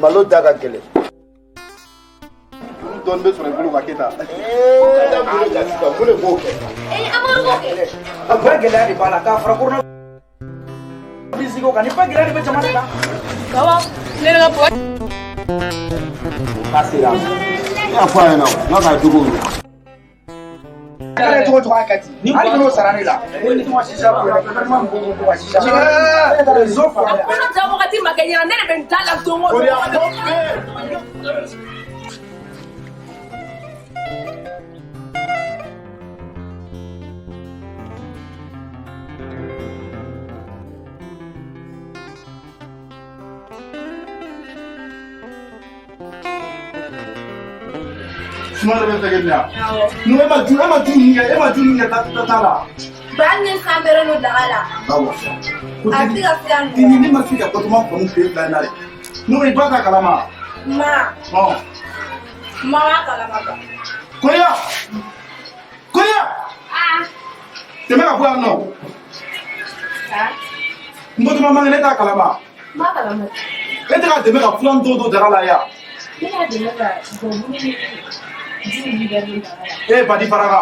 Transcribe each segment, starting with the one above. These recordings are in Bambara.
Malo da ka gɛlɛn. Dɔɔni bɛ sɔrɔ i bolo ka kɛ tan. Ee, bolo ja sisan, mun de b'o kɛ? Ee, Amadu b'o kɛ. A ba gɛlɛya de b'a la k'a fara corona virus ko kan, ni ba gɛlɛya de bɛ jamana kan. Baba, ne ka bɔ. K'a sera. Ne y'a fɔ a ɲɛna, n k'a ka jugu. Kɛra cogo cogo a ka di. Hali n'o sara ne la. Ni tuma sisa ko yɛrɛ, gouvernement mɔgɔw ko ko ka sisa. Réseau fara. Kɔnɔ ja wagati ma kɛ ɲɛna, ne de bɛ n da la don o don. Suma de bɛ fɛ kɛ yan. N'o e ma ju e ma ju min kɛ e ma ju min kɛ ta ta la. Ba ni san bɛrɛ don daga la. Awɔ. A tɛ ka se ka nɔgɔ. Ni ne ma se ka Batoma kɔni tile fila in na dɛ. N'o i ba ta kalama. Ma. Ɔ. Ma b'a kalama ba. Koya. Koya. Ah. Tɛmɛ ka bɔ yan nɔ. Ah. N Batoma man kɛnɛ e t'a kalama. Ma kalama. E tɛ ka dɛmɛ ka fura dɔw don daga la yan. Ne y'a dɛmɛ ka bɔburu ni jiw bɛɛ don daga la. E badi faraka.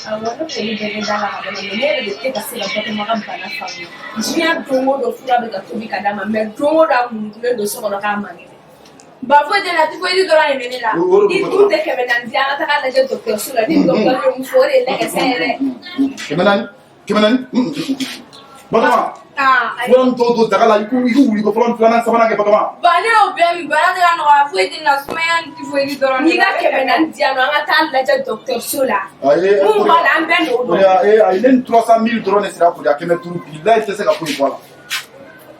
Awɔ, ne b'olu bɛɛ kɛ da la ka ban, mais ne yɛrɛ de tɛ ka se ka Batoma ka bana faamuya. Diɲɛ don o don fura bɛ ka tobi ka d'a ma, mais don o don a munukulen don so kɔnɔ k'a man kɛnɛ. Ba foyi tɛ ne la, tifoyidi dɔrɔn de bɛ ne la. Ni dun tɛ 400 di, an ka taga lajɛ dɔgɔtɔrɔso la, ni dɔgɔtɔrɔ ye mun fɔ, o de ye lɛkɛsɛ yɛrɛ. 400 400. Batoma. Fura min tɔ don daga la, i k'u wuli ko fɔlɔ filanan sabanan kɛ Batoma. Ba ne y'o bɛɛ min, bana tɛ ka nɔgɔya, foyi tɛ ne la, sumaya ni tifoyidi dɔrɔn. N'i ka 400 di yan nɔ, an ka taa lajɛ dɔgɔtɔrɔso la. Ayi. Mun b'a la, an bɛɛ n'o dɔn. Ee ayi, ne ni 300 000 dɔrɔn de sera k'o di, a 500 bilayi tɛ se ka foyi bɔ a la.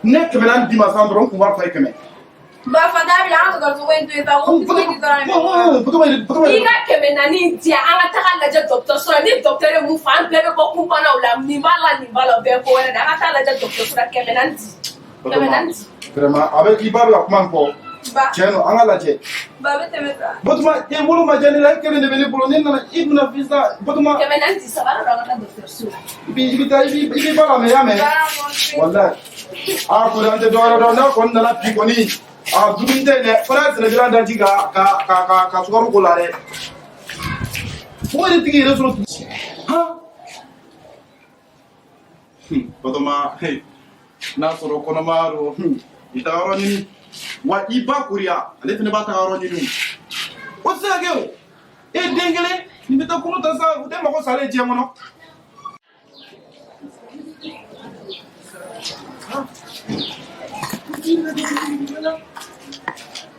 Ne 400 d'i ma sisan dɔrɔn, n kun b'a fɔ ye 100. Ba fanta bila an ka dɔgɔtɔrɔso ko in to yen sa, ko tifoyidi dɔrɔn de bɛ ne la. N'i ka 400 di yan, an ka taga lajɛ dɔgɔtɔrɔso la, ni dɔgɔtɔrɔ ye mun fɔ, an bɛɛ bɛ bɔ kunpanaw la, nin b'a la, nin b'a la, o bɛɛ ye ko wɛrɛ de ye. An ka taa lajɛ dɔgɔtɔrɔso la, 400 di. 400 di. Vraiment, a bɛ i ba bɛ ka kuma min fɔ. Tiɲɛ don, an ka lajɛ. Ba bɛ tɛmɛ sa. Batoma, e wolo ma diya ne la, e kelen de bɛ ne bolo, ne nana i bɛna fi sa, Batoma. 400 di, sabara don, an ka taa dɔgɔtɔrɔso la. I bɛ taa, i b'i ba lamɛn, i y'a mɛn? Walayi. Aa kori an tɛ dɔwɛrɛ dɔn, n'a kɔni nana bi kɔni. Aa dumuni tɛ yen dɛ, fo n'a ye sɛnɛjalan daji ka ka ka ka ka sukaro k'o la dɛ. Mɔgɔ yɛrɛ tigi yɛrɛ sɔrɔ tugun. Han. Batoma, n'a sɔrɔ kɔnɔmaya don, i taga yɔrɔ ɲini. Wa i ba koriya, ale fana b'a taga yɔrɔ ɲini. O tɛ se ka kɛ o. E den kelen, nin bɛ taa kɔnɔ ta sa, o tɛ mago salen diɲɛ kɔnɔ.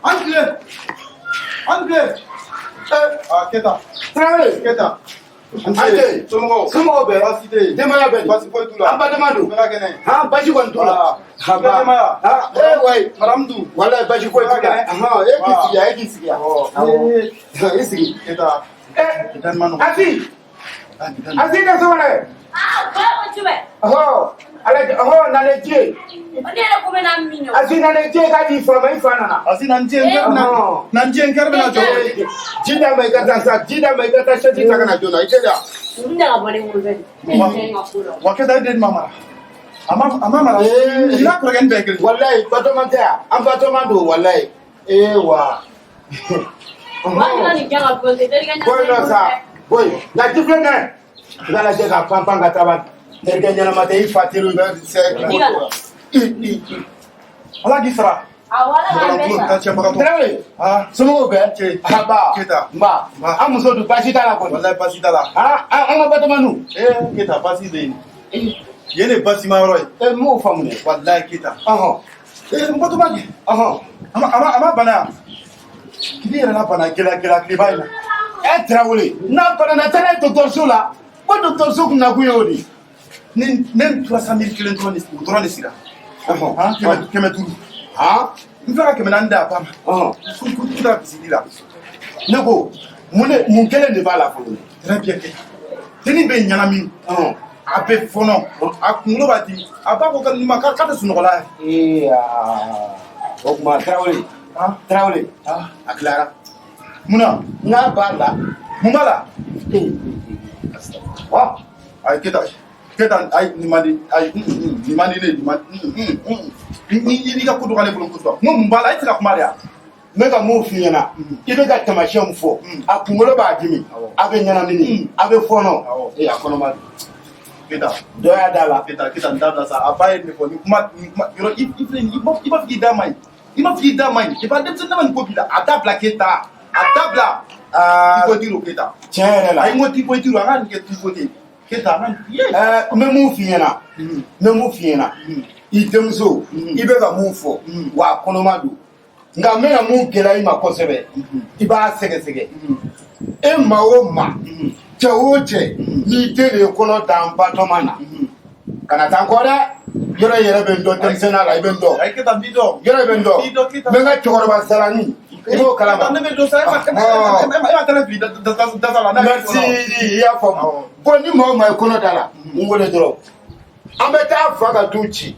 An tile. An tile. Aa Keta. Tarawele. Keta. An tile. Somɔgɔw. Somɔgɔw bɛɛ. Baasi tɛ yen. Denbaya bɛ di? Baasi foyi t'u la. An badema don. Bɛɛ ka kɛnɛ. Han, basi kɔni t'u la. Ha ba. Ha, ee wayi. Madame dun. Walayi basi foyi t'u la. Ahan, e k'i sigi yan, e k'i sigi yan. Awɔ. I sigi. Keta. Eh, Keta ma nɔgɔn. Asi. Asi tɛ so kɔnɔ yɛ. Ah, ba ko jumɛn? Ɔhɔ, ala ɔhɔ nalen je. Ne yɛrɛ ko bɛ na min o. Asi nalen je k'a di fa ma, i fa nana. Asi na n jɛ n kɛrɛ bɛna na n jɛ n kɛrɛ bɛna jɔ. Ji d'a ma i ka taa sa, ji d'a ma i ka taa sɛji ta ka na joona, i teliya. N tɛ ka bɔ ne wolo bɛ. Wa Keta e den ma mara. A ma mara. Ee. N'a kɔrɔkɛ ni bɛɛ ye kelen. Walayi, Batoma tɛ yan, an Batoma don walayi. Ee wa. Wa nin kɛ ka bɔ terikɛ. Bɔ yen nɔ sa, bɔ yen. Nka ji filɛ nin ye. I ka lajɛ ka pan pan ka taa ba. Terikɛ ɲɛnama tɛ, i fa teriw bɛ se. Ala k'i sara. Awɔ, ala k'an bɛɛ sara. Tarawele. Ah. Somɔgɔw bɛɛ. Cɛ. Aba. Keta. Nba. An muso dun baasi t'a la kɔni. Walayi baasi t'a la. Ah, an ka Batoma dun. Ee Keta baasi bɛ yen. Yen de baasi ma yɔrɔ ye. Ee n m'o faamu dɛ. Walayi Keta. Ɔhɔn. Ee n Batoma kɛ. Ɔhɔn. A ma bana yan. Kile yɛrɛ la bana gɛlɛya gɛlɛya tileba in na. Ɛ Tarawele, n'a banana taa n'a ye dɔgɔtɔrɔso la. Ko dɔgɔtɔrɔso kun nakun ye o de ye. Ne ni 300 000 kelen dɔrɔn de o dɔrɔn de sira. Ɔhɔn. Han 500. Han. N filɛ ka 400 d'a ba ma. Ɔhɔn. Ko taa bisigi la. Ne ko mun kelen de b'a la fɔlɔ? Très bien Keta. Dennin bɛ ɲɛnamini. Ɔhɔn. A bɛ fɔnɔ. A kunkolo b'a dimi. A ba ko ka nin ma k'a tɛ sunɔgɔ la yɛrɛ. Ee aa. O tuma Tarawele. Han. Tarawele. Ah. A tilara. Munna? N'a b'a la. Mun b'a la? Ee. Ɔ. Ayi Keta. Keta ayi nin man di ayi nin man di ne ye nin man I b'i ka ko dɔgɔyalen bolo kosɔn. N ko mun b'a la, e tɛ se ka kuma de wa? N bɛ ka mun f'i ɲɛna, i bɛ ka taamasiyɛnw fɔ, a kunkolo b'a dimi, a bɛ ɲɛnamini, a bɛ fɔɔnɔ, ee a kɔnɔma don. Keyita. Dɔ y'a da la. Keyita, Keyita, n dabila sa. A ba ye nin fɔ, nin kuma, nin kuma, yɔrɔ i filɛ nin ye, i b'a fɔ k'i da man ɲi. I b'a fɔ k'i da man ɲi. Depuis a denmisɛnnin dama nin ko b'i la. A dabila Keyita. A dabila. Typhoïde don Keyita. Tiɲɛ yɛrɛ la. Ayi, n ko typhoïde don, a ka nin kɛ typhoïde ye. Keyita, a ka nin ye. N bɛ mun f'i ɲɛna, n bɛ mun f'i ɲɛna, i denmuso, i bɛ ka mun fɔ, wa a kɔnɔma don. Nka n bɛna mun gɛlɛya i ma kosɛbɛ, i b'a sɛgɛsɛgɛ. E maa o maa, cɛ o cɛ, n'i den de ye kɔnɔ da n batɔma na, kana taa n kɔ dɛ. Yɔrɔ yɛrɛ bɛ n dɔn denmisɛnninya la, i bɛ n dɔn. Ayi Keyita, n b'i dɔn. Yɔrɔ bɛ n dɔn. N b'i dɔn Keyita. N bɛ n ka cɛkɔrɔba salani, i b'o kalama. Ne bɛ dɔn sa, e ma tɛnɛ fili dasa la. Merci, i y'a faamu. Bon, ni maa o maa ye kɔnɔ da la, n wele dɔrɔn. An bɛ taa fa ka du ci,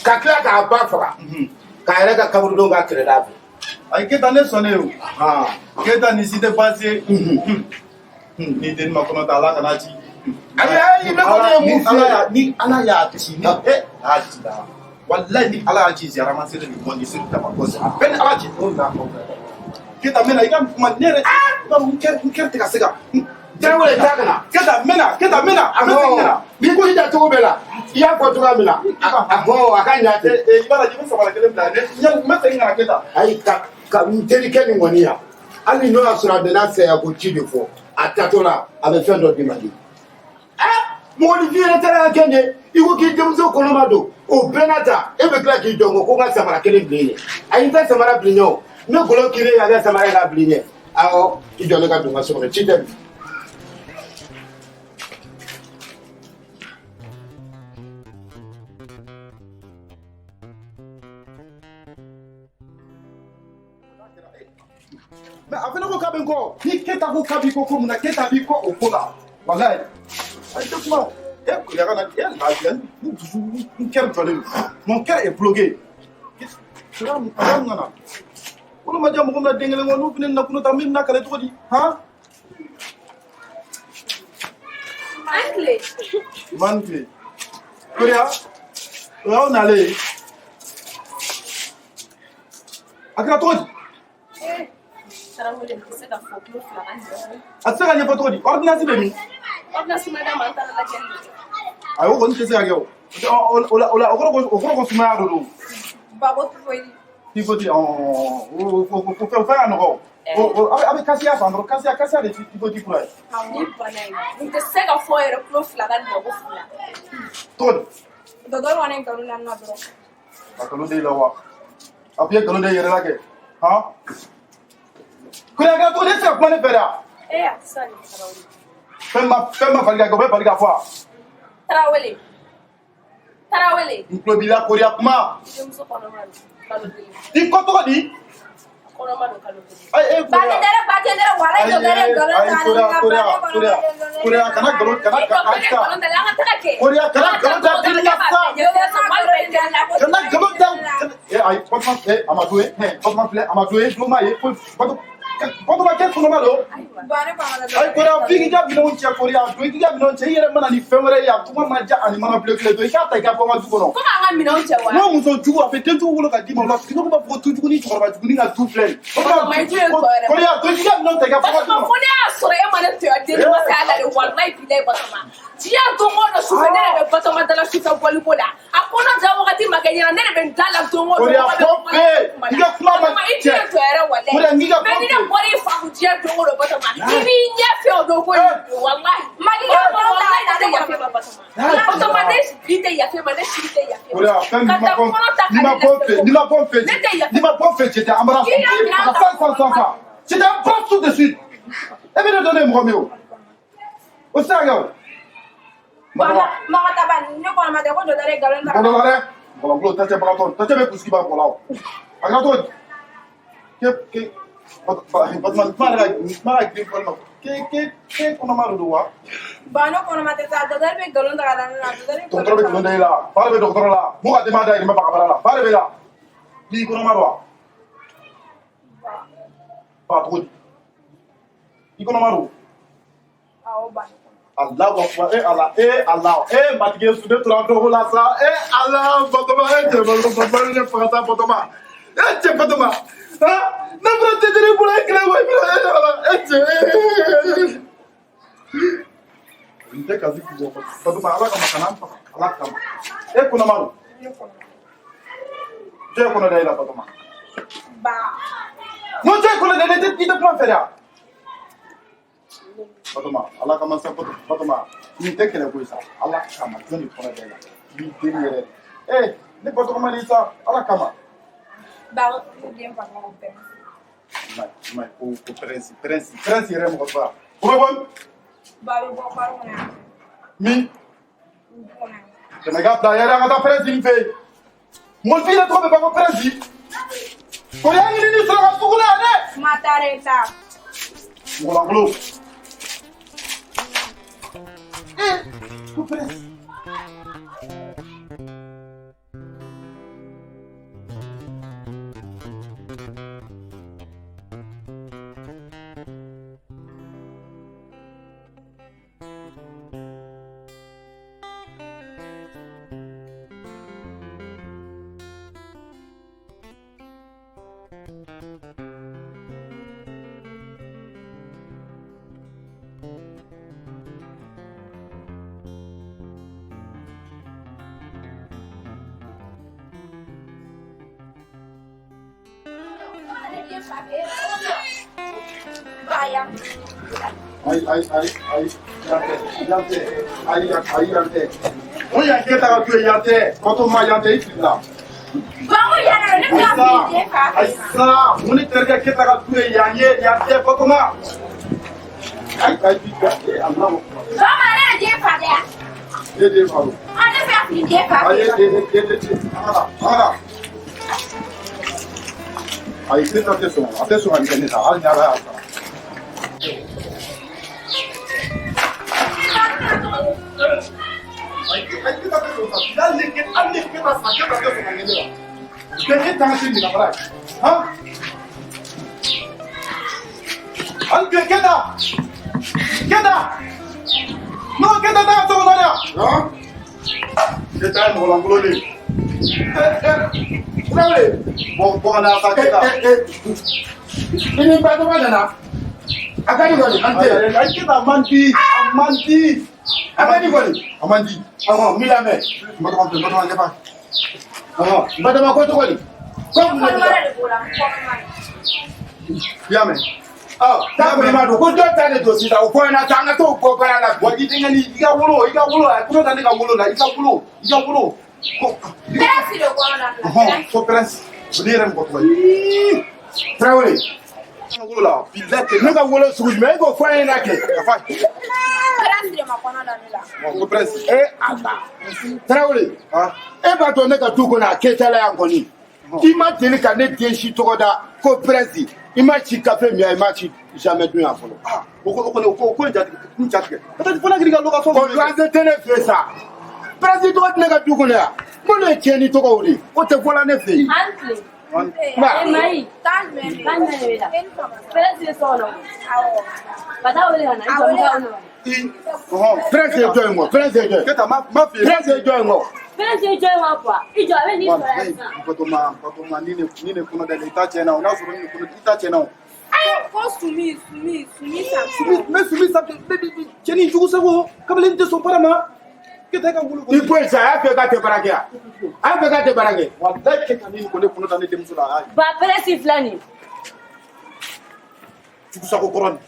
ka tila k'a ba faga, k'a yɛrɛ ka kaburudon k'a kɛrɛda fɛ. Ayi Keyita, ne sɔnnen o. Keyita, nin si tɛ baasi ye. Ni denni ma kɔnɔ ta, Ala kana ci. Ayi, ayi, ne kɔni ye mun f'i ye. Ni Ala y'a ci, ni e y'a ci la. Walayi ni Ala y'a ci, ziyara seri nin bɔ ni seri dama kɔsɛ. A bɛɛ ni Ala cɛ. Keyita, n bɛna i ka kuma ne yɛrɛ. N kɛra tɛ ka se ka. Tarawele, taa ka na. Keyita, n bɛna, Keyita, n bɛna. A bɛ segin ka na. N'i ko i da cogo bɛɛ la, i y'a fɔ cogoya min na, a ka ɲa ten. I b'a lajɛ, i bɛ samara kelen bila. N bɛ segin ka na Keyita. Ayi, ka n terikɛ nin kɔni yan, hali n'o y'a sɔrɔ a bɛna saya ko ci de fɔ, a tatɔ la, a bɛ fɛn dɔ d'i ma de. Mɔgɔninfin yɛrɛ taara ka kɛ nin ye, i ko k'i denmuso kɔnɔma don, o bɛɛ n'a ta, e bɛ tila k'i jɔ ko n ka samara kelen bilen ye. Ayi, n tɛ samara bilen ɲɛ o, ne golo kiri ka kɛ samara ye k'a bilen ɲɛ. Awɔ, i jɔ ne ka don n ka so kɔnɔ, ci tɛ bi. Mais a fana ko k'a bɛ n kɔ, ni Keyita ko k'a b'i kɔ ko mun na, Keyita b'i kɔ o ko la, walayi. Ayi tɛ kuma e ka na e lafiya, n dusu, n cœur jɔlen don, mon cœur est bloqué. Sira mun a mun ka na olu ma diya mɔgɔ min na den kelen kɔ, n'u fana nana kunun ta, min bɛna kale cogo di han? An tile. Man tile. Koriya, o y'aw nalen ye. A kɛra cogo di? Tarawele, tɛ se ka fɔ tulo fila ka ɲɛ. A tɛ se ka ɲɛfɔ cogo di? Ordonnance bɛ min? Ordonnance ma d'a ma, an taara lajɛli de kɛ. Ayi, o kɔni tɛ se ka kɛ o. O la, o la, o kɔrɔ ko sumaya de don. Ba ko typhoïde. Typhoïde, o fɛn ka nɔgɔn. O a bɛ kasiya san dɔrɔn, kasiya, kasiya de typhoïde fura ye. Ni bana in, n tɛ se ka fɔ yɛrɛ tulo fila ka nɔgɔ fila. Cogo di? Dɔgɔtɔrɔ kɔni ye nkalon da ne la dɔrɔn. A nkalon da i la wa? A b'i ye nkalon da i yɛrɛ la kɛ? Han? Koriya, kɛra cogo di? E tɛ se ka kuma ne fɛ de wa? Ee, a tɛ se ka kɛ Tarawele. Fɛn ma fali ka kɛ, o bɛ bali ka fɔ wa? Tarawele. Tarawele. N tulo b'i la Koriya, kuma. I denmuso kɔnɔma don kalo kelen. I ko cogo di? A kɔnɔma don kalo kelen. Ayi, e Koriya. Ba tɛ dɛrɛ, walayi dɔgɔtɔrɔ ye nkalon Ayi, da ne Koriya, la. Koriya, Koriya, Koriya, kana nkalon, kana ayi sa. An ka taga kɛ. Koriya, kana nkalon da teliya sa. Kana nkalon da. E ayi, Batuma, e a ma to ye, Batuma filɛ, a ma to ye, tulo m'a ye, foyi, Batuma kɛ kɔnɔma don. Ayi Koriya, f'i k'i ka minɛnw cɛ Koriya, don i k'i ka minɛnw cɛ, i yɛrɛ mana ni fɛn wɛrɛ ye, a kuma man diya ani mana bilen kelen, don i k'a ta i ka bɔ n ka du kɔnɔ. Komi an ka minɛnw cɛ wa? N'o muso jugu, a bɛ den jugu wolo ka d'i ma, o la sigiɲɔgɔn b'a fɔ ko tujugu ni cɛkɔrɔba jugu ni ka du filɛ nin ye. Batuma, i tun ye tɔ yɛrɛ. Koriya, don i k'i ka minɛnw ta i ka bɔ n ka du Batuma, kɔnɔ. fo ne y'a sɔrɔ e ma ne tɔɲɔ den masaya la de, walayi bilayi Batuma. Diɲɛ don o don sufɛ, ne de bɛ Batuma da la sufɛ bɔliko la. A kɔnɔ ja wagati ma kɛ ɲɛna, ne de bɛ n da la don o don. Koriya, Mɔgɔ bɛ bɔ kuma fɛ yen. I ka kuma ma Batuma, i tun ye tɔ yɛrɛ walayi. Koriya, n k'i ka Mais bɔ ni ne fɛ yen. bɔra i fa kun diɲɛ don o don Batuma, i b'i ɲɛ fɛ o don ko in walayi. Walayi, ne tɛ yafa i ma Batuma. Batuma, ne bi tɛ yafa i ma, ne sini tɛ yafa i ma. Koriya, fɛn Ka n'i ma taa bɔ kɔnɔ ta n'i ka ma ne bɔ lase fɛ, n'i ma bɔ fɛ, Ne tɛ yafa. n'i ma bɔ fɛ, cɛ tɛ embarrasse. K'i ka minɛn ta. San, san, san, san. Je t'embrasse tout de suite. E bɛ ne dɔn ne ye mɔgɔ min ye o. O tɛ se ka kɛ o. Mɔgɔ ta ba ne kɔnɔma tɛ ko dɔgɔtɔrɔ ye nkalon ta. Mɔgɔ dɔ la dɛ. Mɔgɔ ta cɛ bagatɔ, ta cɛ bɛ kunsigi ban mɔgɔ la o. A kɛra cogo di? Ke ke Batuma, kuma yɛrɛ ka kuma ka girin fɔli ma. Ke kɔnɔma de don wa? Ba ne kɔnɔma tɛ sa, dɔgɔtɔrɔ bɛ nkalon ta ka da ne la. Dɔgɔtɔrɔ bɛ nkalon da e la. Fa de bɛ dɔgɔtɔrɔ la. Mun ka denbaya dahirimɛ faga baara la. Fa de bɛ la. N'i kɔnɔma don wa? Ba cogo di? I kɔnɔma don? Awɔ, ba. Allahu akbar, e Ala, e Ala, e matigi Yesu, ne tora dɔgɔ la sa, e Ala, Batoma, e cɛ Batoma, Batoma, ne faga sa, Batoma, e cɛ Batoma, ha, ne fana tɛ jeli bolo, e kɛlɛ wa, e fana, e Ala, e cɛ, n tɛ kasi k'i bɔ, Batoma, Ala kama, kana n faga, Ala kama, e kɔnɔma don, jɔn ye kɔnɔ da e la, Batoma? Ba. N ko jɔn ye kɔnɔ da e la, i tɛ kuma fɛ de wa? Batoma, Ala kama sa, Batoma, nin tɛ kɛlɛ ko ye sa, Ala kama, jɔn de kɔnɔ da e la? N'i den yɛrɛ, ee, ne Batoma de sa, Ala kama. Ba, ne den fa ko Prince. Ma, ko Prince, Prince, Prince yɛrɛ mɔgɔ fa. O bɛ bɔ min? Ba bɛ bɔ baro kɔnɔ yan. Min? Du kɔnɔ yan. Tɛmɛ i ka bila yɛrɛ, an ka taa Prince nin fɛ yen. Mɔgɔfin yɛrɛ tɔgɔ bɛ ban ko Prince. Kɔri y'an ɲini ni sɔrɔ ka sugu la yan dɛ. Ma taa dɛ, taa. Mɔgɔ lankolon. Ee, ko Prince. Ayi, ayi, ayi, ayi, yan tɛ, yan tɛ, ayi, ayi, yan tɛ. O yan kɛ ta ka to yen, yan tɛ. Batoma, yan tɛ, i filila. Ba ko yan nɔ, ne bɛ ka fili den fa. Ayi sa, mun ni terikɛ kɛ ta ka to yen, yan ye, yan tɛ, Batoma. Ayi, ayi, ayi, Alahu. Ba ma ne yɛrɛ den fa dɛ yan. E den fa don. Ah, ne bɛ ka fili den fa. Ayi, e, e, e, e, an ka taa, an ka taa. Ayi, ne ta tɛ sɔn, a tɛ sɔn ka nin kɛ ne la, hali ni Ala y'a sara. Ayi, ne ta tɛ sɔn sa, hali ni hali ni kɛ ta sa, kɛ ta tɛ sɔn ka nin kɛ ne la. Bɛɛ e ta ka se nin ka ye, han? Hali bi kɛ ta, kɛ ta, n'o kɛ ta t'a ka so kɔnɔ dɛ. Han? Kɛ ta ye mɔgɔ lankolon de ye. Tarawele. Bɔ bɔ ka na sa kɛ ta. I ni Batoma nana. A ka di kɔni, an tɛ. Ayi, kɛ ta man di, a man di. A ka di kɔni. A man di. Ɔhɔn, n b'i lamɛn. Batoma filɛ, Batoma ɲɛfa. Ɔhɔn, Batoma ko cogo di? Ko mun de b'i la? Kɔnɔbara de b'o la, kɔnɔma. I y'a mɛn? Ɔ, k'a kɔnɔma don, ko jɔn ta de don sisan, o fɔ n ɲɛna sa, an ka t'o bɔ baara la. Wa i denkɛ nin, i ka wolo, i ka wolo, a ye kɔnɔ da ne ka wolo la, i ka wolo, i ka wolo. Ko, Prince de kɔnɔ da ne la. ɔhɔn, ko Prince, o ne yɛrɛ mɔgɔ tɔgɔ ye. Tarawele. Ne ka wolo la, bilahi kɛ. Ne ka wolo sugu jumɛn, e k'o fɔ an ɲɛna kɛ. Ka fa. Prince de ma kɔnɔ da ne la. Ko Prince. E Ala. Tarawele. Ah. E b'a dɔn ne ka du kɔnɔ a kɛtala yan kɔni. I ma deli ka ne den si tɔgɔ da ko Prince. I ma si kafe min yan, i ma si jamais dun yan fɔlɔ. Ah, o ko o kɔni o ko o ko in jatigɛ, n jatigɛ. Ka taa fo n'a kɛra i ka location. O luwanse tɛ ne fɛ yen sa. Prince tɔgɔ tɛ ne ka du kɔnɔ yan. Ko ne ye tiɲɛni tɔgɔw de ye. O tɛ fɔla ne fɛ yen. An tile. Ba. E Mayi. Tan jumɛn bɛ yen? Tan jumɛn de bɛ la? E ni fama. Prince ye so kɔnɔ. Awɔ. Ka taa wele ka na. I jɔ n ka kɔnɔ. Ɔhɔn. Prince ye jɔn ye kɔ? Prince ye jɔn ye? Kɛ ta ma ma f'i ye. Prince ye jɔn ye kɔ? Prince ye jɔn ye wa kuwa? I jɔ a bɛ n'i sɔrɔ yan sisan. Batoma, Batoma, ni ne kɔnɔ da i ta tiɲɛna o, n'a sɔrɔ ni ne kɔnɔ i ta tiɲɛna o. Ko Sumi, Sumi, Sumi san. Sumi, n bɛ Sumi sa, n bɛ cɛnin jugu sago, kamalen tɛ sɔn baara ma. Kɛ ta i ka wolo I bɔ yen sa, a y'a fɛ k'a tɛ baara kɛ yan. A y'a fɛ k'a tɛ baara kɛ. Walayi kɛ ta ni ko ne kɔnɔ da ne denmuso la, ayi. Ba Prince filɛ nin ye. Jugu sago kɔrɔ nin.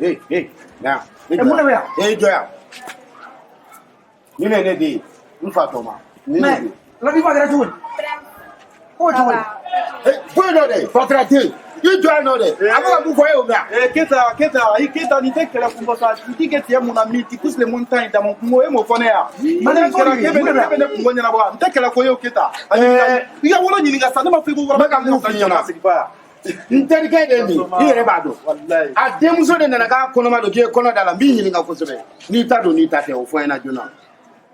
Ee, ee, na yan. E, mun de bɛ yan? E jɔ yan. Ni ne ye ne den ye, n fa tɔ ma. Ni ne Mais den. Latifa kɛra cogo di? Prince. Ko cogo di? Ee, foyi dɔ dɛ, fatira tɛ yen. I jɔ yan nɔ dɛ. A bɛ ka mun fɔ e y'o mɛn wa? Eh, Keta, Keta, ayi Keta, nin tɛ kɛlɛ kun bɔ sa. N t'i kɛ tiɲɛ mun na min, tu pousses les montagnes dans mon kungo, e m'o fɔ ne ye wa? Mais Ni kɛra, cogo di? k'e bɛ ne k'e bɛ ne kungo ɲɛnabɔ wa? N tɛ kɛlɛ ko ye o Keta. Eh. I ka wolo ɲininka sa, ne ma fɔ i ko N bɛ ka mun f'i ɲɛna. Segin ba yan. N terikɛ de ye nin ye, i yɛrɛ b'a dɔn. Walayi. A denmuso de nana k'a kɔnɔma don k'i ye kɔnɔ da la, n b'i ɲininka kosɛbɛ. N'i ta don n'i ta tɛ, o fɔ n ɲɛna joona.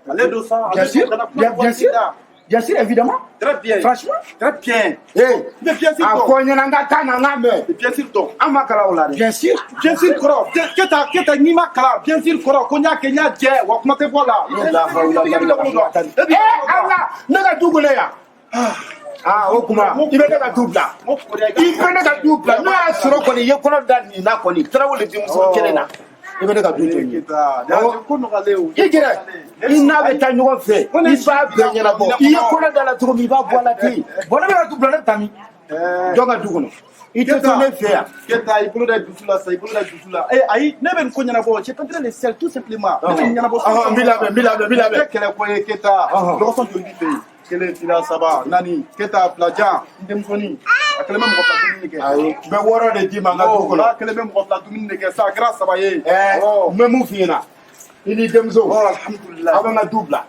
Ale don sa, ale Bien sûr, don, kana kuma bien, bien sûr. da. Bien sûr, évidemment. Très bien. Franchement. Très bien. Ee, I bɛ bien sûr a dɔn. fɔ n ɲɛna n ka taa na n k'a mɛn. I bɛ bien sûr dɔn. An ma kalan o la dɛ. Bien sûr. Bien sûr kɔrɔ. Keta, Keta, n'i ma kalan, bien sûr kɔrɔ, ko n y'a kɛ, n y'a jɛ, wa kuma tɛ fɔ a la. La E bɛ lakolo dɔn. E bɛ ee ala, ne ka du kɔnɔ yan. Aa, o kuma i bɛ ne ka du bila, i bɛ ne ka du bila. N'o y'a sɔrɔ kɔni i ye kɔnɔ da nin na kɔni, Tarawele denmuso kelen na, i bɛ ne ka du to yen. Keta, ko nɔgɔlen o. I gɛrɛ i n'a bɛ taa ɲɔgɔn fɛ, i b'a bɛɛ ɲɛnabɔ. I ye kɔnɔ da la cogo min, i b'a bɔ a la ten. Bon, ne bɛ ka du bila, ne bɛ taa min? Jɔn ka du kɔnɔ? I tɛ to ne fɛ yan. Keta, i bolo da dusu la sa, i bolo da dusu la. Eh, ayi, ne bɛ nin ko ɲɛnabɔ, je prendrai le sel tout simplement. Ne bɛ nin ɲɛnabɔ. Ɔhɔn, n b'i labɛn, n b'i labɛn, n b'i labɛn. Tɛ kɛlɛ ko ye, Keta. Ɔhɔn. Dɔgɔsɔn joli b'i fɛ yen? Kelen, fila, saba, naani. Keta, fila jan, n denmusonin. A kelen bɛ mɔgɔ fila dumuni de kɛ. Ayi, n bɛ 6 de d'i ma n ka du kɔnɔ. A kelen bɛ mɔgɔ fila dumuni de kɛ sa, a kɛra saba ye. Ɛɛ, n bɛ mun f'i ɲɛna? I n'i denmuso. Ɔ, alhamdulilayi. Aw bɛ n ka du bila,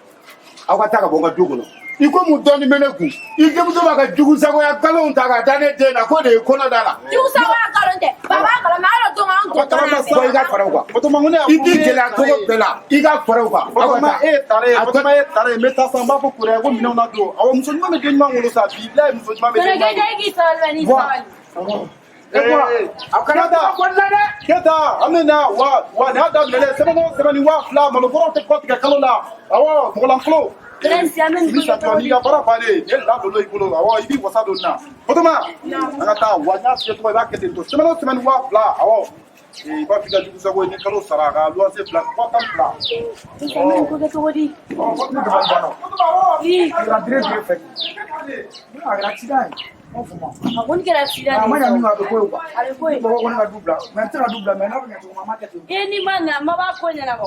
aw ka taa ka bɔ n ka du kɔnɔ. I ko mun dɔɔni bɛ ne kun? I denmuso b'a ka jugusagoya nkalonw ta ka da ne den na, k'o de ye kɔnɔ da la. Jugusagoya nkalon tɛ. Baba kalan mɛ hali o don an A tun kalan na tɛ. Bɔn, i ka fara o kan. Batoma, ko ne y'a I fɔ t'i ne ye gɛlɛya tare cogo ye. bɛɛ la, i ka fara o kan, aw ka Batoma, taa. e ye tare ye. A tɔ Batoma, e ye tare ye. N bɛ taa sa, n b'a fɔ Kure ko minɛnw na don. Awɔ, muso ɲuman bɛ den ɲuman wolo sa. Bilayi, muso ɲuman bɛ den ɲuman wolo. E k'i sabali bɛ n'i Bɔn. sabali. E bɔra, aw kana Keta. kuma kɔni na dɛ. Keta, an bɛ na wa wa nin y'a daminɛ dɛ. Sɛbɛn o sɛbɛn ni 2000, malobɔrɔ tɛ kɔ tigɛ kalo la. Awɔ, mɔgɔlankolon. Prince, an bɛ I nin bɛ ko sa kɛ jɔ cogo n'i di? ka baara bannen, nin ye ladolo i bolo. Awɔ, i b'i wasa don nin na. Batoma, an ka taa wa n y'a f'i ye cogo min, i b'a kɛ ten tɔ. Sɛbɛn o sɛbɛn ni 2000, awɔ. I b'a f'i ka jugu sago ye ni kalo sara a ka luwanse bila 12,000. Sisan an bɛ nin ko kɛ cogo di? Ne dabali banna. Ii, A kɛra dire fɛ. A kɛra accident ye. N m'a fɔ ma. a kɔni kɛra accident A ma de ɲa ye min sa. kɔ, a bɛ ko ye quoi. A bɛ ko ye. Mɔgɔ ko ne ka du bila. Mais n tɛ ka du bila, mais n'a bɛ ɲɛ cogo min, an b'a kɛ ten. E ni ma na, ma b'a ko ɲɛnabɔ.